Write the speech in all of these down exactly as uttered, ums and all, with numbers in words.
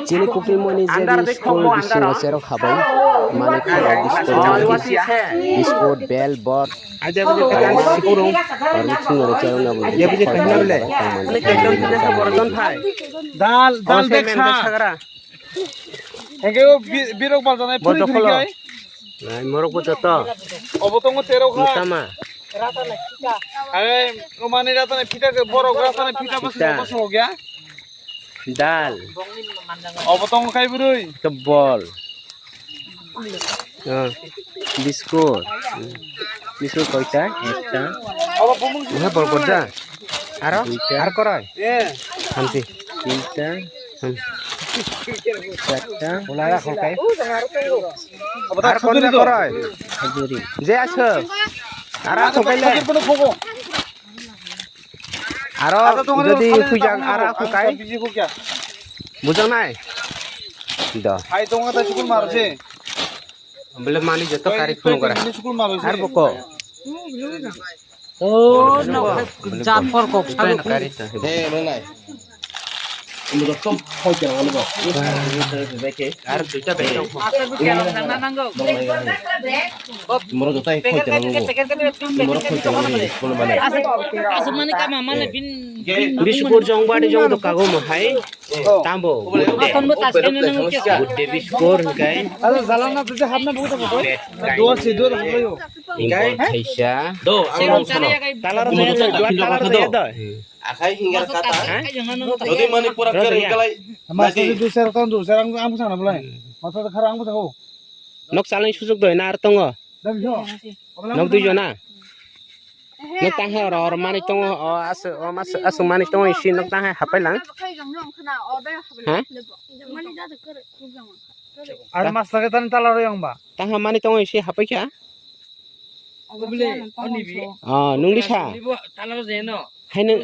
Chini Kutimoni J B school bisingo cherok habai mani khoro biskut, biskut, bel, bot, aro chini cherok nabo. Dal, dal bag sa. Hingke o bi-, birok baljanai phuri phuri kai. Nai, morok bo joto. Obo tongo terok hai. Mutama. Hai, o mani ratani phita ke borok ratani phita basi Phita. Basi hogya. Dal. Obo tongo kai bwrwi. Kebol. Ah, biskut. Biskut koita? Ekta. Obo bumung. Oha bol koita? Aro? Duita. Ar korai? Eh. Hamsi. Tinta. Hmm. Charta. Ulara khokai. Ar konja korai? Khajuri. Je aso. Ara khokai le. Aro jodi khujak ara khokai. Bujang nai? Do. Hai tonga ta sukul marse. Bole mani joto kari phone kora. Ini sukul marse. Ar boko. Oh, no, jat por kok. Kari ta. He, no nai. Ini joto khoi kera ngalo. Ar duita bag. Moro joto khoi kera ngalo. Moro khoi kera ngalo. Kono mane. Asa, asa mani kama mane bin. Biskut jong bari jong do kago mo hai. Tambo. Apan bo tas kene nang kya. Good day biskut kai. Aro jalan na tuje hapna buta ko. Dua se dua hapna yo. Ingkon thaisa. Do, ang nang sano. Talar jaya do, talar jaya do. Akhai hingar kata. Jodi mani pura kering kalai. Masa du ser ton du ser ang ang sana bulai. Masa khara ang buta ko. Nok salai sujuk do na ar tongo. Nok dui jona. Nok tang hai oro, oro mani tongo, o asu, o mas, asu mani tongo isi nok tang hai hapai lang. Ha? Ar mas lage tani tala royong ba. Tang hai mani tongo isi hapai kha. Oh, nung di sa. Tala royong no. Hai nung.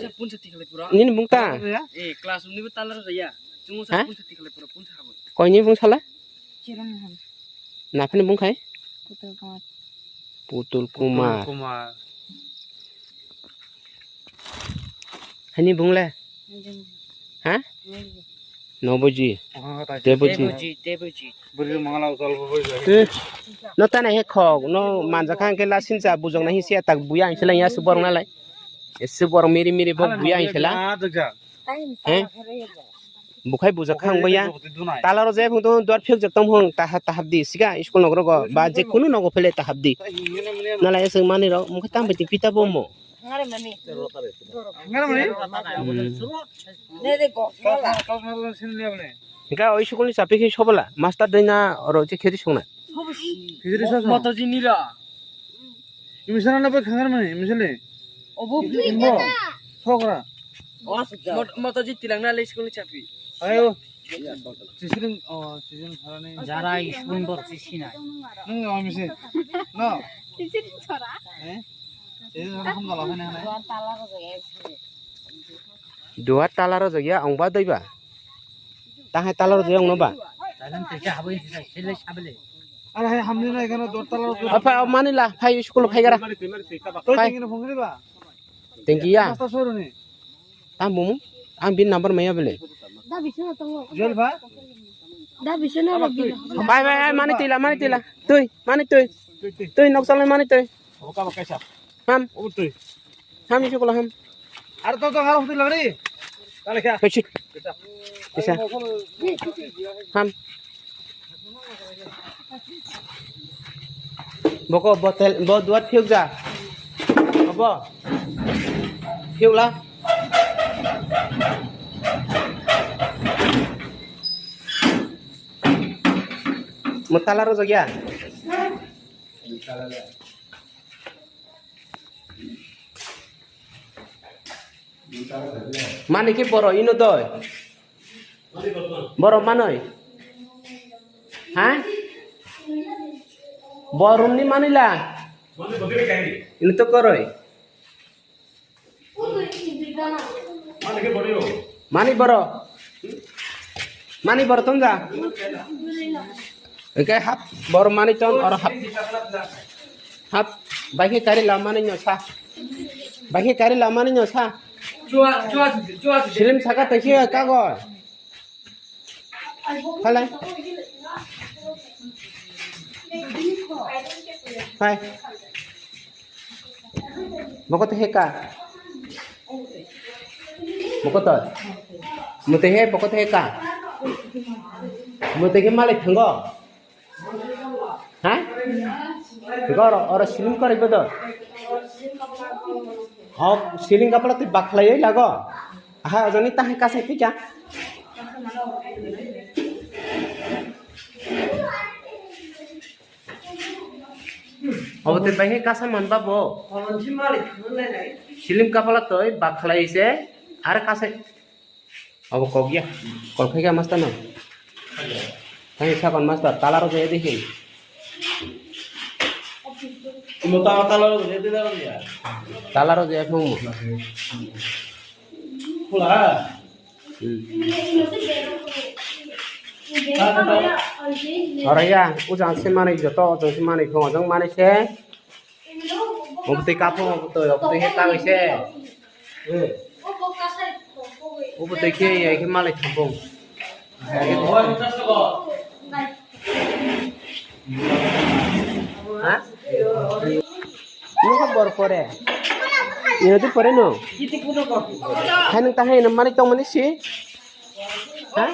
Nini bung ta. Eh, class ni bo tala royong ya. Chungo sa punsa tikhle pura punsa habo. Koi ni bung sala? Naphani bung khai? Putul Kumar. Putul Kumar. Kumar. Hani bung le? Nijing. Ha? Nijing. Noboji. Oha, tai. Deboji. Deboji, Deboji. Buri mangala usal bo boi. Eh. No tana he khok, no manja khang ke la sincha bujong na hi sia tak buya ang sila ya su borong na lai. Ese borong miri miri bo buya ang sila. He? Bukhai bujak kha wngya. Talaro je phung tong duar phek jak tong phung taha tahap di siga school nok rogo ba je kunu nogo phele tahap di. Nala eseng mani rok mukha tang bai pita bo mo. Hmm. Hingke oi school ni chapi khe sobala master dei na oro je kheri songna. Moto jinira. Imisana na bai khangar mani, imisale. Obo imbo. Sokra. Mot-, moto ji tilang na le school ni chapi. Ayo. Sisiring, oh, sisiring sarani. Jara school bor sisina. Nung, oh, misi. No. Sisiring sora. Eh? Sisiring sora ham dala hane hane. Duar tala rojak ya, ang ba doi ba? Tang hai tala rojak ya, ang no ba? Apa, mani la, phai school phai gara. Phai. Tengki ya. Tam bumu, ang bin number maya bele. Phai, phai, phai, mani tila, mani tila. Tui, mani tui. Tui, nok salai mani tui. Ham. Ham isi kula ham. Ar to to haro hutu lagri. Kale kya? Kaisit. Kisa. Ham. Boko botel bo duat phiuk ja. Abo. Phiuk la. Mutala rojak ya. Mani ki boro ino doi. Boro manoi. Ha? Borum ni manila. Ini to koroi. Mani boro. Mani boro tong ja. Oke, hap boro mani tong oro hap. Hap, baikhe kari lamani nyo sa. Baikhe kari lamani nyo sa. Silim saka taikhe kago. Phalai. Hai. Bokot heka. Bokot. Mute he bokot heka. Mute ke malik thango. Ha? Gor oro siling kori bodo. Hok siling kapala twi bakhlai lago. Aha ojoni tahai kasai pika. Obo twi bai kasa man babo. Siling kapala twi bakhlai se ar kasai. Abo kok ya. Kol khai ka master no. Thang sakon master tala rw jaya dekhi. Mo tala tala rw jaya dekhi ya. Tala rw jaya phung mo. Khula. Hmm. Ora ya, ujang se manwi joto, ujang se manwi phung, ujang manwi se. Obotwi kaphung, obotwi, obotwi he tangwi se. Obotwi khe, ya khe malai thangkung. Ha? Nokha bor pore. Ino di pore no. Hai nung tahai no mani tong mani si. Ha?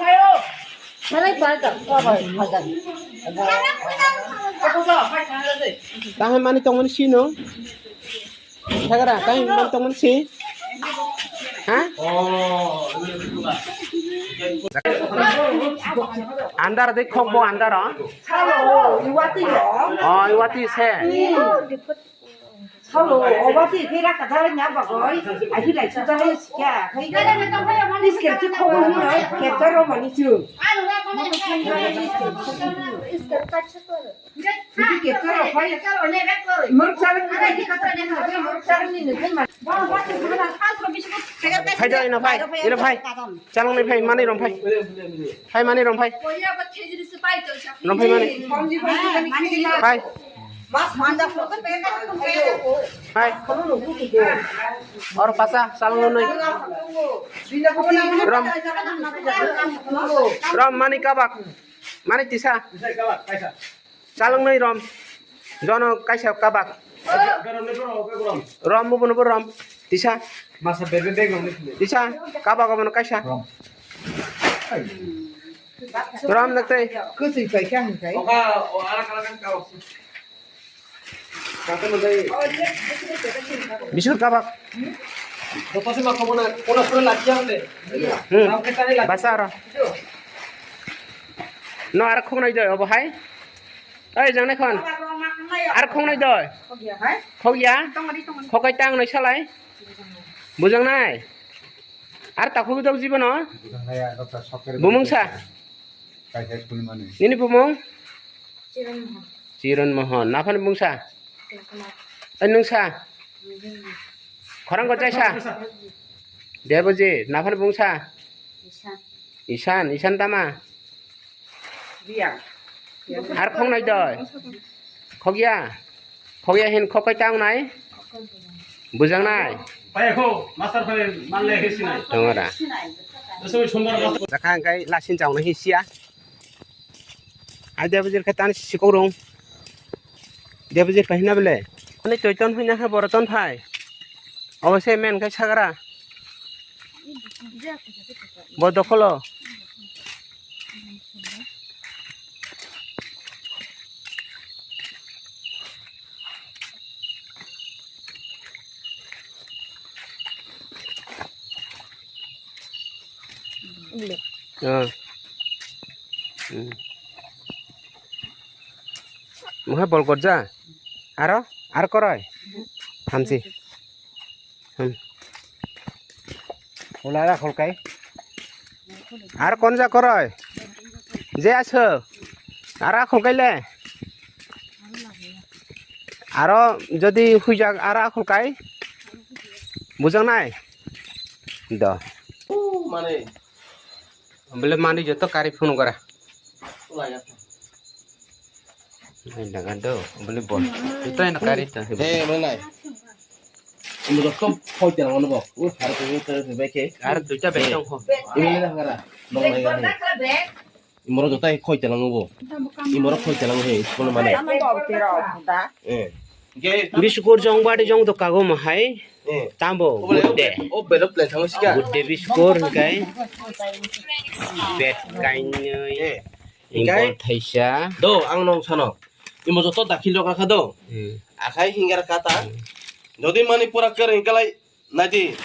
Mana bai ta, kau bai, bai ta. Tahai mani tong mani si no. Sagra, tahai mani tong mani si. Ha? Andar de khok bo andar, ha? Salo, iwati yo. Oh, iwati se. Salo, obati phira kadar nya bagoi, ahi lai suda hai sikya, hai. Isker tu khobo ni noi, kepta ro mani chu. Isker kepta ro phai. Muruk charang ni, muruk charang ni, muruk charang ni, muruk charang ni. Phai do, ino phai, ino phai. Chalang ni phai, mani rom phai. Phai mani rom phai. Rom phai mani. Phai. Phai. Or pasa, chalang ni. Rom. Rom mani kabak. Mani tisa. Chalang nai rom. Jono kaisa kabak. Rom, bo bono bo rom. Tisa. Masa bebe beg rom ni. Tisa. Kabak abono kaisa. Rom. Rom nak tei. Kusui pai kya hwn kai? Oka, o ala kala kan kabak. Bisur kabak. Joto se ma komo na, kono pura lachiya hone. Hmm. Ram ke tani lachiya. Basa ro. No, ar khok nai doi, obo hai. Oi, jang nai khon. Ar khok nai doi. Khok ya? Khok ya? Khok kai tang nai salai. Bujang nai. Ar takhuk dok jibo no? Bumung sa? Nini bumung? Chiron Mohon. Naphani bumung sa? Ai, nung sa? Khorang ko chaisa? Deboji, naphani bumung sa? Isan. Isan, Isan tama? Ar khok nai doi. Khok ya. Khok ya hin khok kai tang nai. Bujang nai. Pai kho, master pai, manle he sinai. Tongora. Eso sundar master. Jakha kai lasin jauna hi sia. Ai debajir khe tani sikok rung. Debajir khe hina bele. Ani toiton hina khe boroton phai. Obo se men khe sagra. Bo dokholo. Ah. Hmm. Mokhe bol gorja. Aro? Aro koroi? Thamchi. Hmm. Ulara khulkai. Ar konja koroi? Je aso. Ara khulkai le. Aro jodi huijak ara khulkai. Bujaknai? Do. Mane. Bole mani joto kari phunu gara. Ai daga do, bole bol. Joto eno kari to. He, mane nai. Ini joto phoi tena mane bo. U, har ko, u, tar, tar, bai ke. Ar duita bag tong kho. Ini na gara. Nong lai gani. Imoro joto hai khoi telango bo. Imoro khoi telango he, school mane. Eh. Biskur jong bari jong do kago mo hai. Eh. Tambo, Obole, good day. Obole, obole, thango sika. Good day biskur, hingkai. Bet kainoi. Eh. Impol Hingkai? Thaisa. Do, ang nong sano. Imo joto dakhil rok rakha do. Hmm. Akhai hingar kata. Hmm. Jodi mani pura kering kalai, naji.